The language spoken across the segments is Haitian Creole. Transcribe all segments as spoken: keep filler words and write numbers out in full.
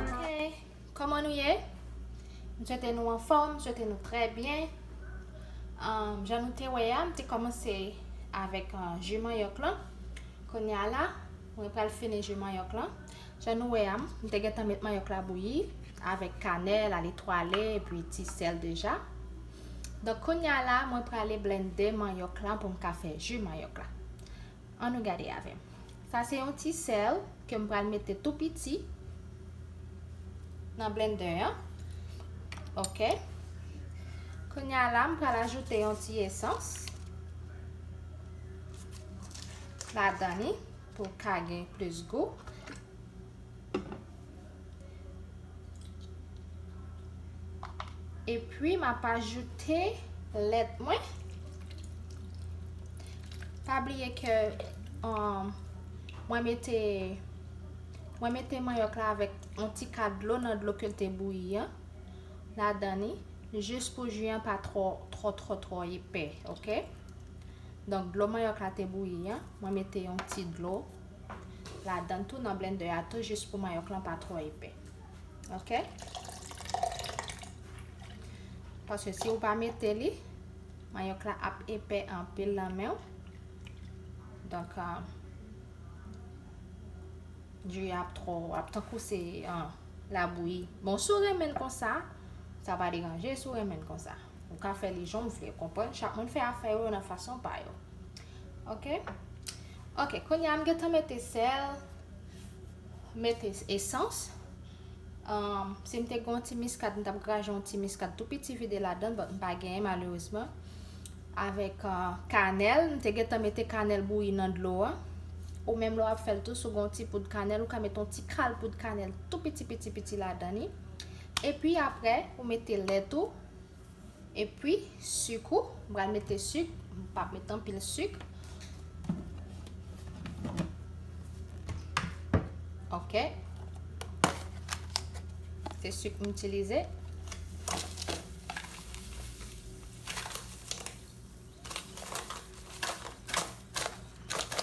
Ok, kòman nou ye? M swete nou anfòm, m swete nou trè byen. Ahn, jan nou te wè a, m te kòmanse avèk, ahn, ji manyòk lan. Kounye a la, mwen pral fini ji manyòk lan. Jan nou wè a, m te gentan met manyòk la bouyi avèk kanèl, ale twale, epi ti sèl deja. Donk, kounye a la, mwen prale blende manyòk la pou m ka fè ji manyòk la. Ann nou gade avè m. Sa se yon ti sèl ke m pral mete tou piti nan blender an. Ok. Kounye a la, m pral ajoute yon ti esans ladan li pou l ka gen plis gou. Epi, m ap ajoute lèt mwen. Pa bliye ke, um, mwen mete, mwen mete manyòk la avèk yon ti ka dlo nan dlo ke l te bouyi an ladan li, jis pou ji an pa twò, twò, twò, twò epè, oke? Donk, dlo manyòk la te bouyi an, mwen mete yon ti dlo ladan tou nan blendè a tou, jis pou manyòk lan pa twò epè. Oke? Paske si ou pa mete li, manyòk la ap epè anpil nan men w. Donk, ah, ji a ap twò, ap tankou se, ah, labouyi. Bon, si w renmen l konsa, sa pa deranje si w renmen l konsa. Ou ka fè li jan w vle, konprann? Chak moun fè afè yo nan fason pa yo. Oke? Oke, kounye a m gentan mete sèl, mete esans. Um, si m te gen yon ti miskad, m t ap graje yon ti miskad tou piti vide ladan, but m pa genyen malerezman. Avèk, uh, kanèl, m te gentan mete kanèl bouyi nan dlo a. Ou menm lè w ap fè l tou, si w gen yon ti poud kanèl, ou ka mete yon ti kal poud kanèl tou piti, piti, piti ladan li. Epi apre, ou mete lèt ou. Epi, sik ou, m pral mete sik, m p ap mete anpil sik. Oke. Se sik m itilize.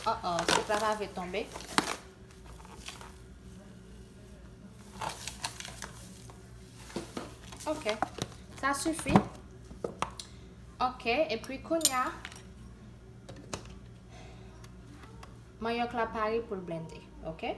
Oh, oh, sik la pa vle tonbe. Ok. Sa sifi. Ok, epi kounye a, manyòk la pare pou l blende, ok?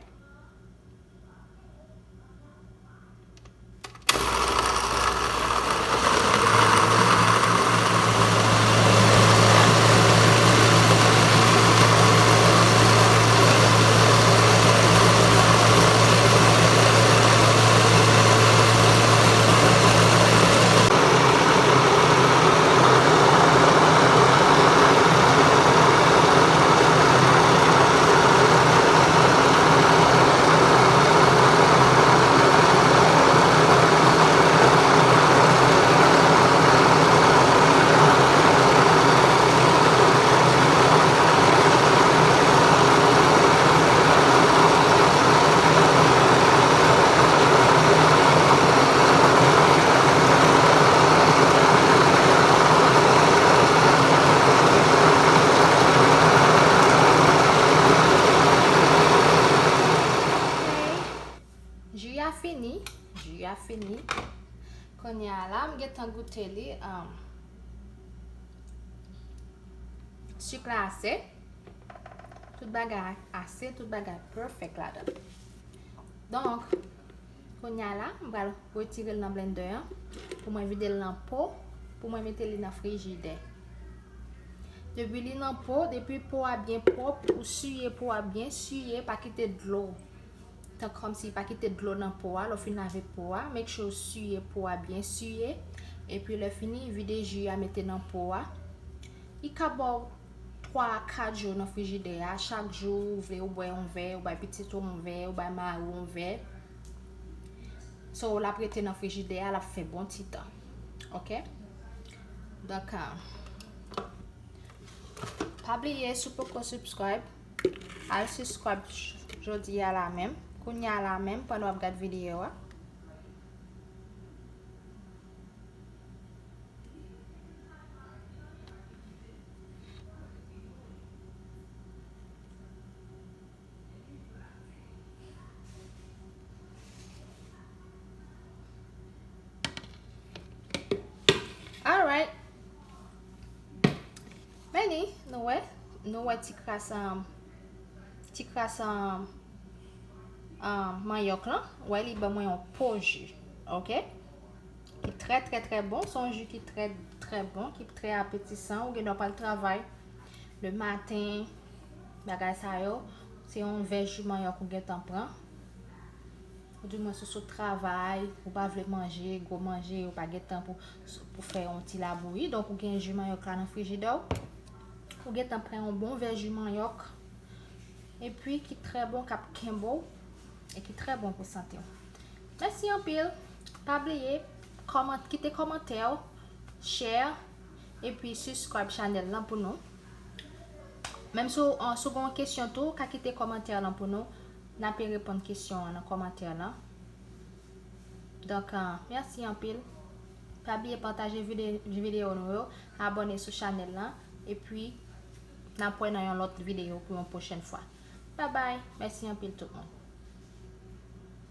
Ji a fini, ji a fini. Kounye a la, m gentan goute li. Um, sik la ase. Tout bagay ase, tout bagay perfect ladan. Donk, kounye a la, m pral retire l nan blender an pou mwen vide l nan po, pou mwen mete li nan frijidè. Depi li nan po, depi po a byen pwòp, ou siye po a byen siye, pa kite dlo. Tan kòmsi pa kite dlo nan po a, lè w fin lave po a, make sure w siye po a byen siye. Epi lè fini, vide ji a mete nan po a. Li ka ba w twa a kat jou nan frijidè a. Chak jou ou vle ou bwè yon vè, ou bay pitit ou yon vè, ou bay mari w yon vè. So, l ap rete nan frijidè a, l ap fè bon ti tan. Ok? Donk, ah, pa bliye, si w poko subscribe, al subscribe j-, jodi a la menm, kounye a la menm, pandan w ap gad videyo a. Alright. Men li, nou wè, nou wè ti kras, um, ti kras, um, um, manyòk lan. Wè, li ban mwen yon po ji. Ok? Ki trè, trè, trè bon. Se yon ji ki trè, trè bon, ki trè apetisan. Ou gen dwa pral travay le maten, bagay sa yo. Se yon vè ji manyòk ou gentan pran. Ou di mwen sou sot travay, ou pa vle manje gwo manje, ou pa gen tan pou, pou fè yon ti labouyi. Donk ou gen ji manyòk la nan frijidè w. Ou gen tan pran yon bon vè ji manyòk. Epi ki trè bon, k ap kenbe w e ki trè bon pou sante w. Mèsi anpil. Pa bliye kòman, kite kòmantè w, share, epi subscribe chanèl lan pou nou. Menm si w, an, si w gen yon kesyon tou, ka kite kòmantè lan pou nou. N ape reponn kesyon an nan kòmantè lan. Donk, an, mèsi anpil. Pa bliye pataje vide- videyo nou yo, abòne sou chanèl lan, epi n ap wè nan yon lòt videyo pou yon pwochèn fwa. Babay, mèsi anpil tout moun.